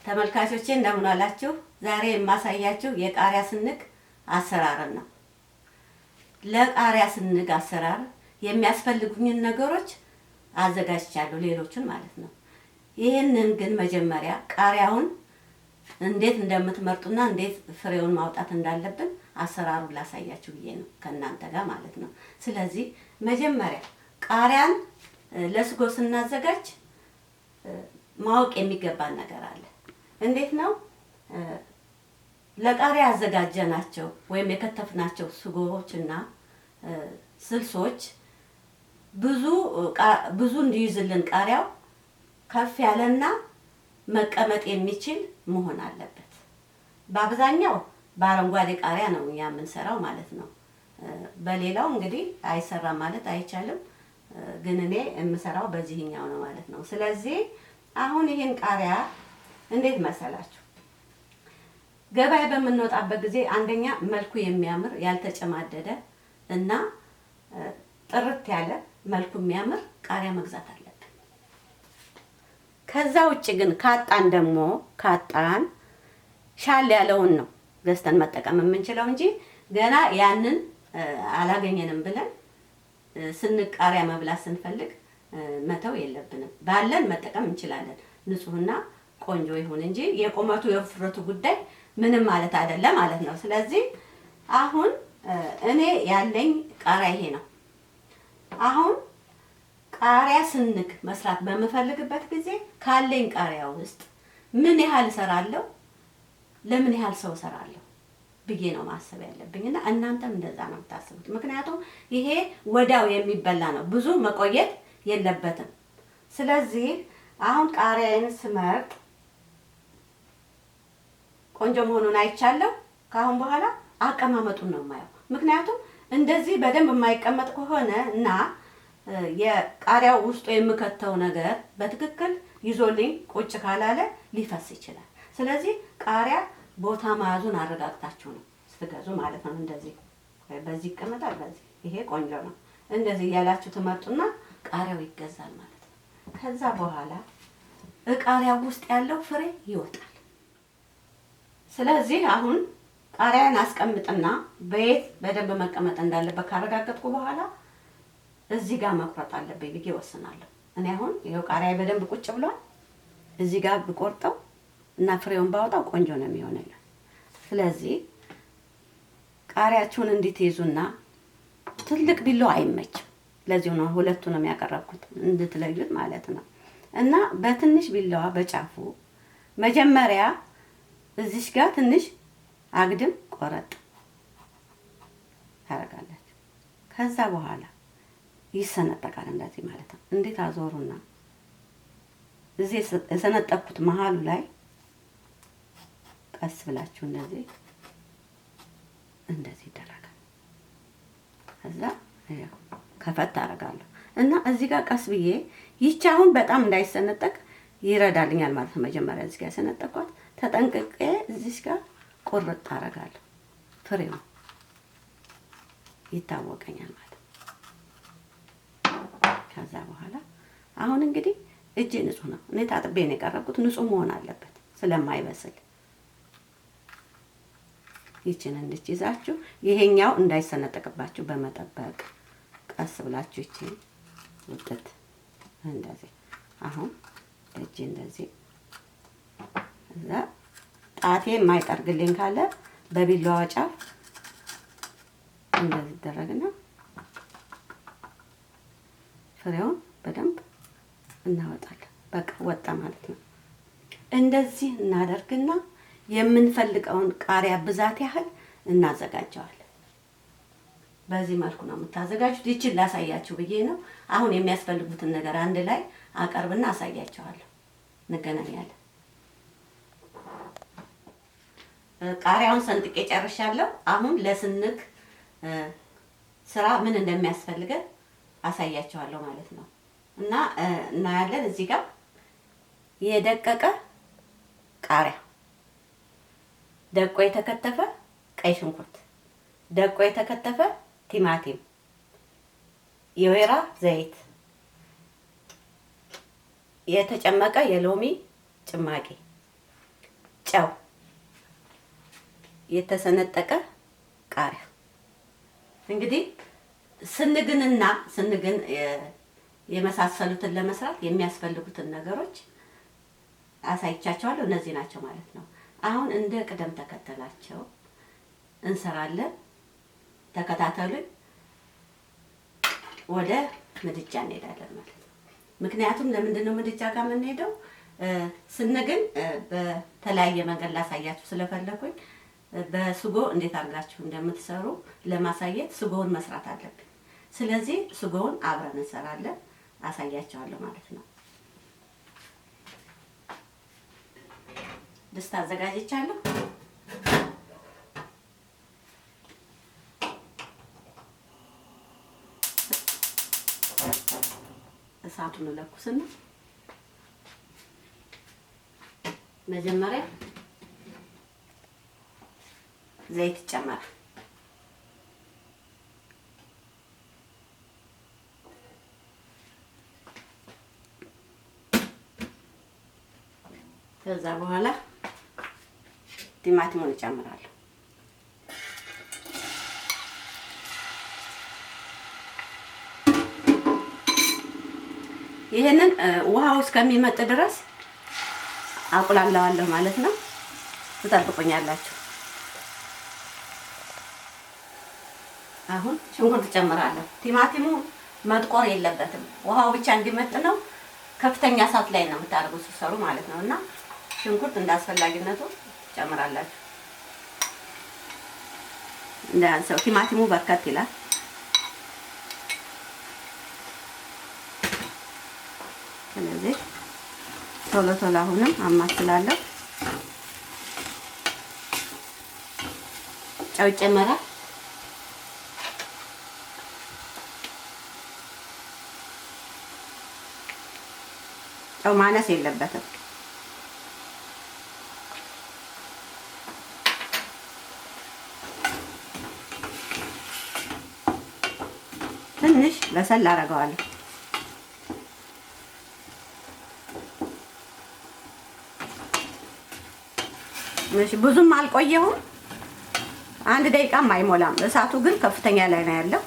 ተመልካቾቼ እንደምን አላችሁ? ዛሬ የማሳያችሁ የቃሪያ ስንግ አሰራርን ነው። ለቃሪያ ስንግ አሰራር የሚያስፈልጉኝን ነገሮች አዘጋጅቻለሁ፣ ሌሎችን ማለት ነው። ይህንን ግን መጀመሪያ ቃሪያውን እንዴት እንደምትመርጡና እንዴት ፍሬውን ማውጣት እንዳለብን አሰራሩን ላሳያችሁ ብዬ ነው ከእናንተ ጋር ማለት ነው። ስለዚህ መጀመሪያ ቃሪያን ለስጎ ስናዘጋጅ ማወቅ የሚገባን ነገር አለ። እንዴት ነው ለቃሪያ ያዘጋጀናቸው ወይም የከተፍናቸው ስጎዎችና ስልሶች ብዙ ብዙ እንዲይዝልን ቃሪያው ከፍ ያለና መቀመጥ የሚችል መሆን አለበት። በአብዛኛው በአረንጓዴ ቃሪያ ነው እኛ የምንሰራው ማለት ነው። በሌላው እንግዲህ አይሰራም ማለት አይቻልም፣ ግን እኔ የምሰራው በዚህኛው ነው ማለት ነው። ስለዚህ አሁን ይህን ቃሪያ እንዴት መሰላችሁ? ገበያ በምንወጣበት ጊዜ አንደኛ መልኩ የሚያምር ያልተጨማደደ እና ጥርት ያለ መልኩ የሚያምር ቃሪያ መግዛት አለብን። ከዛ ውጭ ግን ካጣን ደግሞ ካጣን ሻል ያለውን ነው ገዝተን መጠቀም የምንችለው እንጂ ገና ያንን አላገኘንም ብለን ስንግ ቃሪያ መብላት ስንፈልግ መተው የለብንም። ባለን መጠቀም እንችላለን። ንጹህና ቆንጆ ይሁን እንጂ የቁመቱ የውፍረቱ ጉዳይ ምንም ማለት አይደለም ማለት ነው። ስለዚህ አሁን እኔ ያለኝ ቃሪያ ይሄ ነው። አሁን ቃሪያ ስንግ መስራት በምፈልግበት ጊዜ ካለኝ ቃሪያ ውስጥ ምን ያህል እሰራለሁ፣ ለምን ያህል ሰው እሰራለሁ ብዬ ነው ማሰብ ያለብኝ እና እናንተም እንደዛ ነው የምታስቡት። ምክንያቱም ይሄ ወዲያው የሚበላ ነው፣ ብዙ መቆየት የለበትም። ስለዚህ አሁን ቃሪያዬን ስመርጥ ቆንጆ መሆኑን አይቻለሁ። ከአሁን በኋላ አቀማመጡን ነው የማየው። ምክንያቱም እንደዚህ በደንብ የማይቀመጥ ከሆነ እና የቃሪያው ውስጡ የምከተው ነገር በትክክል ይዞልኝ ቁጭ ካላለ ሊፈስ ይችላል። ስለዚህ ቃሪያ ቦታ መያዙን አረጋግጣችሁ ነው ስትገዙ ማለት ነው። እንደዚህ በዚህ ይቀመጣል፣ በዚህ ይሄ ቆንጆ ነው፣ እንደዚህ እያላችሁ ትመርጡና ቃሪያው ይገዛል ማለት ነው። ከዛ በኋላ ቃሪያው ውስጥ ያለው ፍሬ ይወጣል። ስለዚህ አሁን ቃሪያን አስቀምጥና በየት በደንብ መቀመጥ እንዳለበት ካረጋገጥኩ በኋላ እዚህ ጋር መቁረጥ አለብኝ ብዬ ወስናለሁ። እኔ አሁን ይኸው ቃሪያ በደንብ ቁጭ ብሏል። እዚህ ጋር ብቆርጠው እና ፍሬውን ባወጣው ቆንጆ ነው የሚሆንልን። ስለዚህ ቃሪያችሁን እንድትይዙና ትልቅ ቢላዋ አይመችም። ለዚሁ ነው ሁለቱንም ያቀረብኩት እንድትለዩት ማለት ነው። እና በትንሽ ቢላዋ በጫፉ መጀመሪያ እዚሽ ጋር ትንሽ አግድም ቆረጥ ታረጋላችሁ። ከዛ በኋላ ይሰነጠቃል እንደዚህ ማለት ነው። እንዴት አዞሩና እዚህ የሰነጠቅኩት መሀሉ ላይ ቀስ ብላችሁ እንደዚህ እንደዚህ ይደረጋል። ከዛ ከፈት አደርጋለሁ እና እዚህ ጋር ቀስ ብዬ ይቺ አሁን በጣም እንዳይሰነጠቅ ይረዳልኛል ማለት ነው። መጀመሪያ እዚህ ጋር የሰነጠቅኳት ተጠንቅቄ እዚህ ጋር ቁርጥ አደርጋለሁ። ፍሬው ይታወቀኛል ማለት ነው። ከዛ በኋላ አሁን እንግዲህ እጄ ንጹህ ነው። እኔ ታጥቤ ነው የቀረብኩት። ንጹህ መሆን አለበት ስለማይበስል። ይችን እንድትይዛችሁ ይሄኛው እንዳይሰነጠቅባችሁ በመጠበቅ ቀስ ብላችሁ ይችን ውጥት እንደዚህ አሁን እጄ እንደዚህ እዛ ጣቴ የማይጠርግልኝ ካለ በቢላዋ ጫፍ እንደዚህ ይደረግና ፍሬውን በደንብ እናወጣለን። በቃ ወጣ ማለት ነው። እንደዚህ እናደርግና የምንፈልገውን ቃሪያ ብዛት ያህል እናዘጋጀዋለን። በዚህ መልኩ ነው የምታዘጋጁት። ይችን ላሳያችሁ ብዬ ነው። አሁን የሚያስፈልጉትን ነገር አንድ ላይ አቀርብና አሳያችኋለሁ። እንገናኛለን። ቃሪያውን ሰንጥቄ ጨርሻለሁ። አሁን ለስንግ ስራ ምን እንደሚያስፈልገን አሳያችኋለሁ ማለት ነው። እና እናያለን። እዚህ ጋር የደቀቀ ቃሪያ፣ ደቆ የተከተፈ ቀይ ሽንኩርት፣ ደቆ የተከተፈ ቲማቲም፣ የወይራ ዘይት፣ የተጨመቀ የሎሚ ጭማቂ፣ ጨው፣ የተሰነጠቀ ቃሪያ። እንግዲህ ስንግንና ስንግን የመሳሰሉትን ለመስራት የሚያስፈልጉትን ነገሮች አሳይቻቸዋለሁ። እነዚህ ናቸው ማለት ነው። አሁን እንደ ቅደም ተከተላቸው እንሰራለን። ተከታተሉኝ። ወደ ምድጃ እንሄዳለን ማለት ነው። ምክንያቱም ለምንድን ነው ምድጃ ጋር የምንሄደው? ስንግን በተለያየ መንገድ ላሳያችሁ ስለፈለኩኝ በስጎ እንዴት አድርጋችሁ እንደምትሰሩ ለማሳየት ስጎውን መስራት አለብን። ስለዚህ ስጎውን አብረን እንሰራለን፣ አሳያቸዋለሁ ማለት ነው። ድስት አዘጋጅቻለሁ። እሳቱን ለኩስና መጀመሪያ ዘይት ይጨመራል። ከዛ በኋላ ቲማቲሙን እጨምራለሁ። ይሄንን ውሃው እስከሚመጥ ድረስ አቁላላዋለሁ ማለት ነው። ትጠብቁኛላችሁ። አሁን ሽንኩርት እጨምራለሁ። ቲማቲሙ መጥቆር የለበትም። ውሃው ብቻ እንዲመጥ ነው። ከፍተኛ እሳት ላይ ነው የምታደርጉት ስትሰሩ ማለት ነው። እና ሽንኩርት እንዳስፈላጊነቱ ትጨምራላችሁ። እንዳያንሰው ቲማቲሙ በርከት ይላል። ስለዚህ ቶሎ ቶሎ አሁንም አማስላለሁ። ጨው ይጨመራል። ጨው ማነስ የለበትም። ትንሽ በሰል አደርገዋለሁ። እሺ፣ ብዙም አልቆየሁም። አንድ ደቂቃም አይሞላም። እሳቱ ግን ከፍተኛ ላይ ነው ያለው።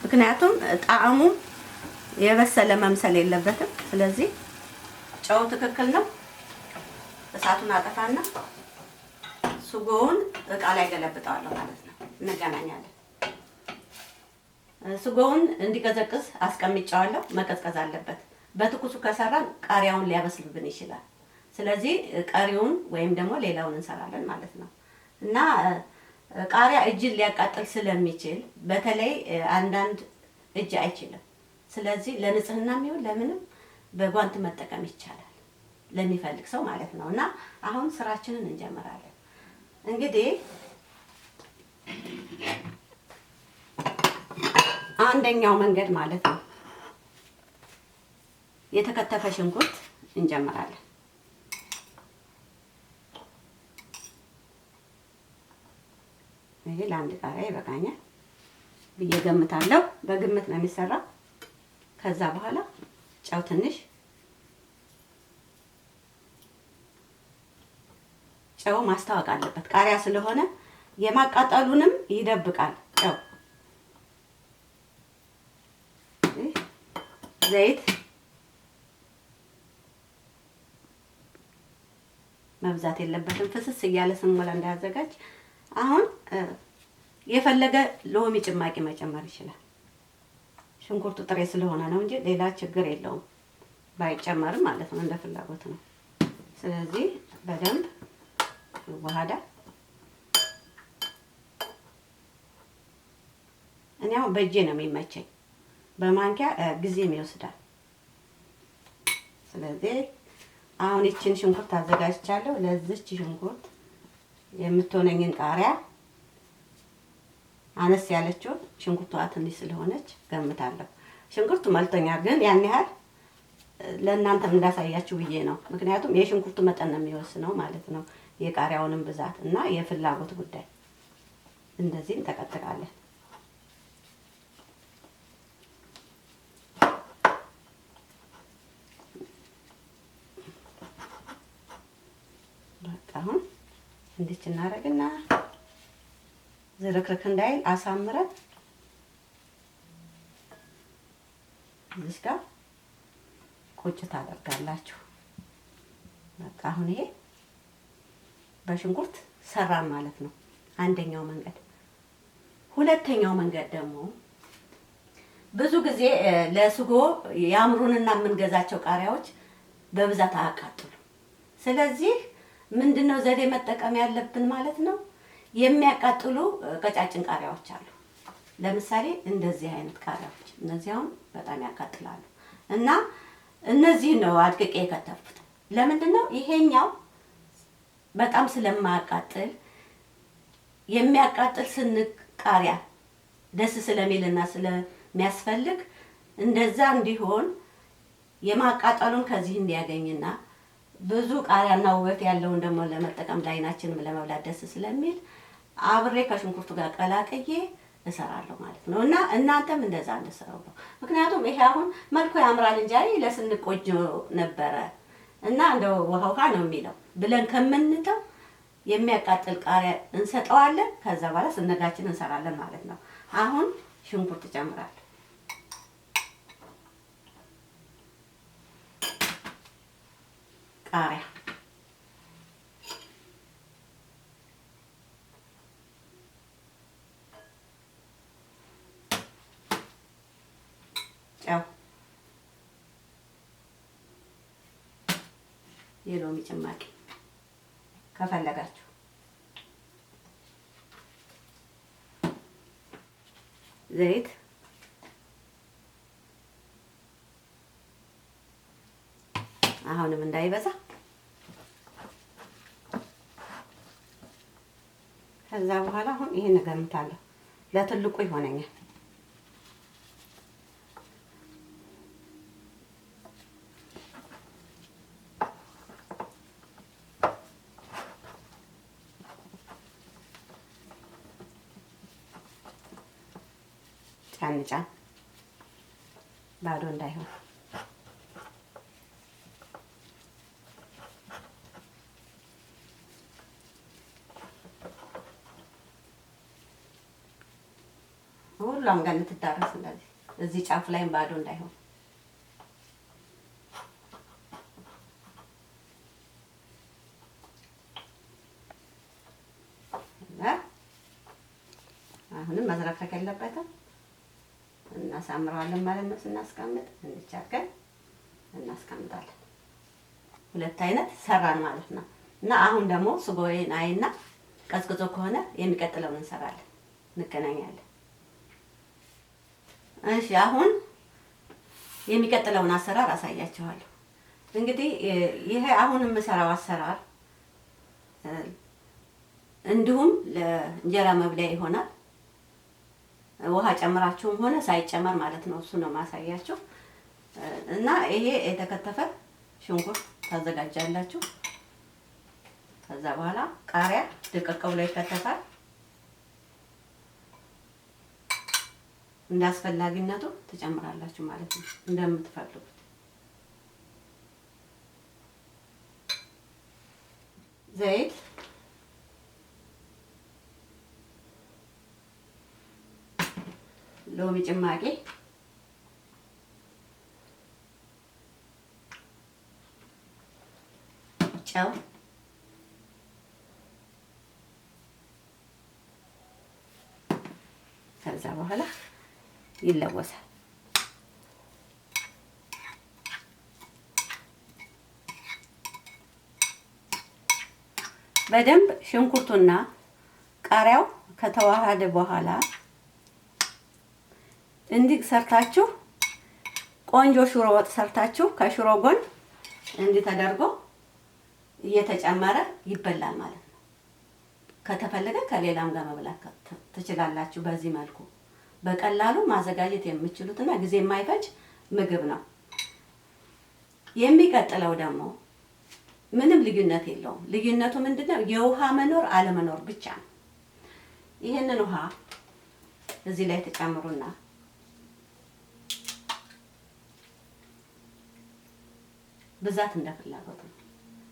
ምክንያቱም ጣዕሙ የበሰለ መምሰል የለበትም። ስለዚህ ጨው ትክክል ነው። እሳቱን አጠፋና ስጎውን እቃ ላይ ገለብጠዋለሁ ማለት ነው። እንገናኛለን። ስጎውን እንዲቀዘቅዝ አስቀምጫዋለሁ። መቀዝቀዝ አለበት። በትኩሱ ከሰራን ቃሪያውን ሊያበስልብን ይችላል። ስለዚህ ቀሪውን ወይም ደግሞ ሌላውን እንሰራለን ማለት ነው። እና ቃሪያ እጅን ሊያቃጥል ስለሚችል በተለይ አንዳንድ እጅ አይችልም። ስለዚህ ለንጽህናም ይሁን ለምንም በጓንት መጠቀም ይቻላል፣ ለሚፈልግ ሰው ማለት ነው። እና አሁን ስራችንን እንጀምራለን። እንግዲህ አንደኛው መንገድ ማለት ነው የተከተፈ ሽንኩርት እንጀምራለን። ይሄ ለአንድ ቃሪያ ይበቃኛል ብዬ ገምታለሁ። በግምት ነው የሚሰራው። ከዛ በኋላ ጨው ትንሽ፣ ጨው ማስታወቅ አለበት። ቃሪያ ስለሆነ የማቃጠሉንም ይደብቃል ጨው። ዘይት መብዛት የለበትም። ፍስስ እያለ ስንሞላ እንዳያዘጋጅ። አሁን የፈለገ ሎሚ ጭማቂ መጨመር ይችላል። ሽንኩርቱ ጥሬ ስለሆነ ነው እንጂ ሌላ ችግር የለውም፣ ባይጨመርም ማለት ነው፣ እንደ ፍላጎት ነው። ስለዚህ በደንብ ይዋሃዳል። እኔ አሁን በእጄ ነው የሚመቸኝ፣ በማንኪያ ጊዜም ይወስዳል። ስለዚህ አሁን ይችን ሽንኩርት አዘጋጅቻለሁ። ለዚች ሽንኩርት የምትሆነኝን ቃሪያ አነስ ያለችው ሽንኩርቷ ትንሽ ስለሆነች ገምታለሁ። ሽንኩርቱ መልቶኛል፣ ግን ያን ያህል ለእናንተም እንዳሳያችሁ ብዬ ነው። ምክንያቱም የሽንኩርቱ መጠን ነው የሚወስነው ማለት ነው፣ የቃሪያውንም ብዛት እና የፍላጎት ጉዳይ። እንደዚህ እንጠቀጥቃለን። በቃ አሁን እንዲች እናደርግና ዝርክርክ እንዳይል አሳምረን እዚህ ጋር ቁጭ ታደርጋላችሁ። በቃ አሁን ይሄ በሽንኩርት ሰራን ማለት ነው። አንደኛው መንገድ። ሁለተኛው መንገድ ደግሞ ብዙ ጊዜ ለስጎ ያምሩንና የምንገዛቸው ቃሪያዎች በብዛት አያቃጥሉም። ስለዚህ ምንድነው ዘዴ መጠቀም ያለብን ማለት ነው? የሚያቃጥሉ ቀጫጭን ቃሪያዎች አሉ። ለምሳሌ እንደዚህ አይነት ቃሪያዎች፣ እነዚህ አሁን በጣም ያቃጥላሉ እና እነዚህ ነው አድቅቄ የከተፍኩት። ለምንድነው? ይሄኛው በጣም ስለማያቃጥል የሚያቃጥል ስንቅ ቃሪያ ደስ ስለሚልና ስለሚያስፈልግ እንደዛ እንዲሆን የማቃጠሉን ከዚህ እንዲያገኝና ብዙ ቃሪያና ውበት ያለውን ደግሞ ለመጠቀም ለዓይናችንም ለመብላት ደስ ስለሚል አብሬ ከሽንኩርቱ ጋር ቀላቅዬ እሰራለሁ ማለት ነው። እና እናንተም እንደዛ እንድትሰሩ ነው። ምክንያቱም ይሄ አሁን መልኩ ያምራል እንጂ አይ ለስንቅ ቆንጆ ነበረ እና እንደው ውሃ ውሃ ነው የሚለው ብለን ከምንተው የሚያቃጥል ቃሪያ እንሰጠዋለን። ከዛ በኋላ ስንጋችን እንሰራለን ማለት ነው። አሁን ሽንኩርት እጨምራለሁ። ቃሪያ ጨው፣ የሎሚ ጭማቂ ከፈለጋችሁ፣ ዘይት፣ አሁንም እንዳይበዛ። ከዛ በኋላ አሁን ይሄን እገምታለሁ። ለትልቁ ይሆነኛል። ጫን ጫን ባዶ እንዳይሆን። ሁሏም ጋር እንትዳረስ እንደዚህ እዚህ ጫፍ ላይም ባዶ እንዳይሆን። አሁንም መዝረክረክ የለበትም። እናሳምረዋለን ማለት ነው። ስናስቀምጥ እንቻከን እናስቀምጣለን። ሁለት አይነት ሰራን ማለት ነው። እና አሁን ደግሞ ስጎዬን አይና ቀዝቅዞ ከሆነ የሚቀጥለውን እንሰራለን። እንገናኛለን። እሺ አሁን የሚቀጥለውን አሰራር አሳያችኋለሁ። እንግዲህ ይሄ አሁን የምሰራው አሰራር እንዲሁም ለእንጀራ መብለያ ይሆናል። ውሃ ጨምራችሁም ሆነ ሳይጨመር ማለት ነው። እሱ ነው ማሳያችሁ። እና ይሄ የተከተፈ ሽንኩርት ታዘጋጃላችሁ። ከዛ በኋላ ቃሪያ ድቅቅ ብሎ ይከተፋል። እንዳስፈላጊነቱ ትጨምራላችሁ ማለት ነው፣ እንደምትፈልጉት። ዘይት፣ ሎሚ ጭማቂ፣ ጨው፣ ከዛ በኋላ ይለወሳል። በደንብ ሽንኩርቱና ቃሪያው ከተዋሃደ በኋላ እንዲህ ሰርታችሁ ቆንጆ ሽሮ ወጥ ሰርታችሁ ከሽሮ ጎን እንዲህ ተደርጎ እየተጨመረ ይበላል ማለት ነው። ከተፈለገ ከሌላም ጋር መብላት ትችላላችሁ። በዚህ መልኩ በቀላሉ ማዘጋጀት የምትችሉትና ጊዜ የማይፈጅ ምግብ ነው። የሚቀጥለው ደግሞ ምንም ልዩነት የለውም። ልዩነቱ ምንድነው? የውሃ መኖር አለመኖር ብቻ ነው። ይህንን ውሃ እዚህ ላይ ተጨምሩና ብዛት እንደፍላጎት ነው።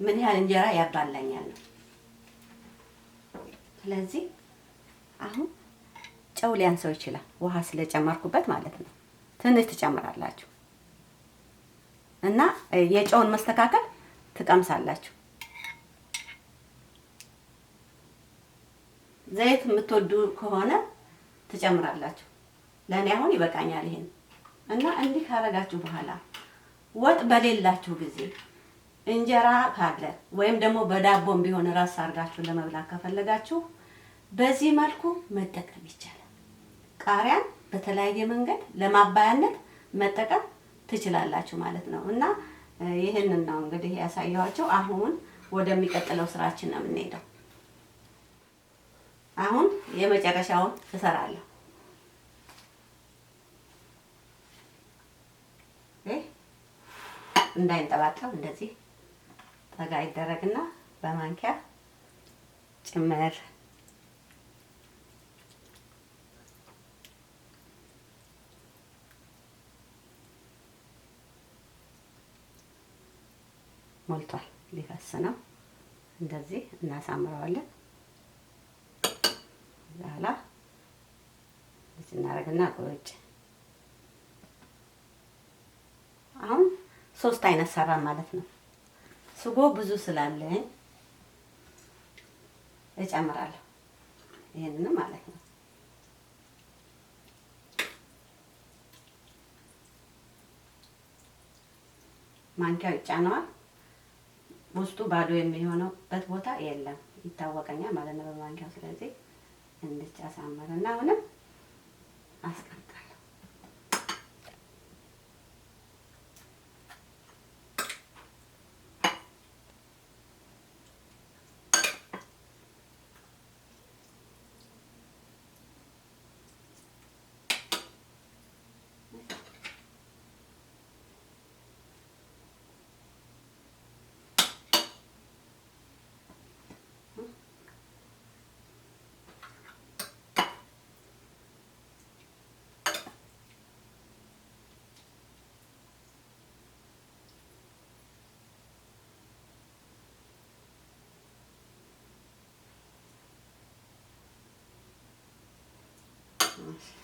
ምን ያህል እንጀራ ያባላኛል ነው። ስለዚህ አሁን ጨው ሊያንሰው ይችላል፣ ውሃ ስለጨመርኩበት ማለት ነው። ትንሽ ትጨምራላችሁ እና የጨውን መስተካከል ትቀምሳላችሁ። ዘይት የምትወዱ ከሆነ ትጨምራላችሁ። ለእኔ አሁን ይበቃኛል ይሄን እና እንዲህ ካረጋችሁ በኋላ ወጥ በሌላችሁ ጊዜ እንጀራ ካለ ወይም ደግሞ በዳቦም ቢሆን ራስ አርጋችሁ ለመብላት ከፈለጋችሁ በዚህ መልኩ መጠቀም ይቻላል። ቃሪያን በተለያየ መንገድ ለማባያነት መጠቀም ትችላላችሁ ማለት ነው። እና ይህንን ነው እንግዲህ ያሳየኋቸው። አሁን ወደሚቀጥለው ስራችን ነው የምንሄደው። አሁን የመጨረሻውን እሰራለሁ። እንዳይንጠባጠብ እንደዚህ ጠጋ ይደረግና በማንኪያ ጭምር ሞልቷል። ሊፈስ ነው። እንደዚህ እናሳምረዋለን። በኋላ እንደዚህ እናደርግና ቁጭ። አሁን 3 አይነት ሰራ ማለት ነው። ስጎ ብዙ ስላለኝ እጨምራለሁ ይሄንን ማለት ነው። ማንኪያው ይጫነዋል። ውስጡ ባዶ የሚሆነበት ቦታ የለም፣ ይታወቀኛል ማለት ነው በማንኪያው። ስለዚህ እንድች አሳምርና አሁንም አስቀምጣለሁ።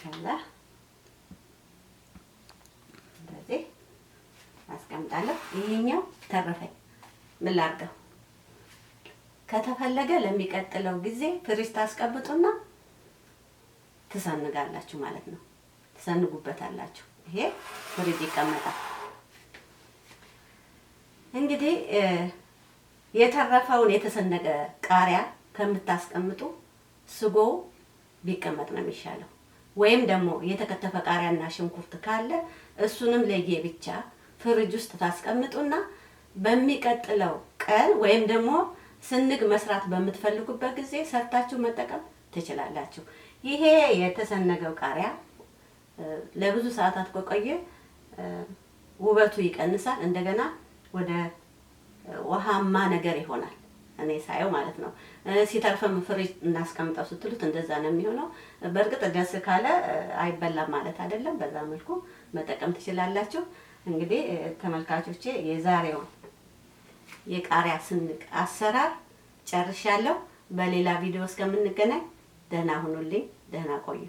ከዛ እንደዚህ አስቀምጣለሁ። ይሄኛው ተረፈኝ፣ ምን ላድርገው? ከተፈለገ ለሚቀጥለው ጊዜ ፍሪጅ ታስቀምጡና ትሰንጋላችሁ ማለት ነው። ትሰንጉበታላችሁ። ይሄ ፍሪጅ ይቀመጣል። እንግዲህ የተረፈውን የተሰነገ ቃሪያ ከምታስቀምጡ ስጎ ቢቀመጥ ነው የሚሻለው። ወይም ደግሞ የተከተፈ ቃሪያና ሽንኩርት ካለ እሱንም ለየብቻ ፍሪጅ ውስጥ ታስቀምጡና በሚቀጥለው ቀን ወይም ደግሞ ስንግ መስራት በምትፈልጉበት ጊዜ ሰርታችሁ መጠቀም ትችላላችሁ። ይሄ የተሰነገው ቃሪያ ለብዙ ሰዓታት ከቆየ ውበቱ ይቀንሳል። እንደገና ወደ ውሃማ ነገር ይሆናል። እኔ ሳየው ማለት ነው። ሲተርፍም ፍሪጅ እናስቀምጠው ስትሉት እንደዛ ነው የሚሆነው። በእርግጥ ደስ ካለ አይበላም ማለት አይደለም። በዛ መልኩ መጠቀም ትችላላችሁ። እንግዲህ ተመልካቾቼ የዛሬውን የቃሪያ ስንግ አሰራር ጨርሻለሁ። በሌላ ቪዲዮ እስከምንገናኝ ደህና ሁኑልኝ፣ ደህና ቆዩ።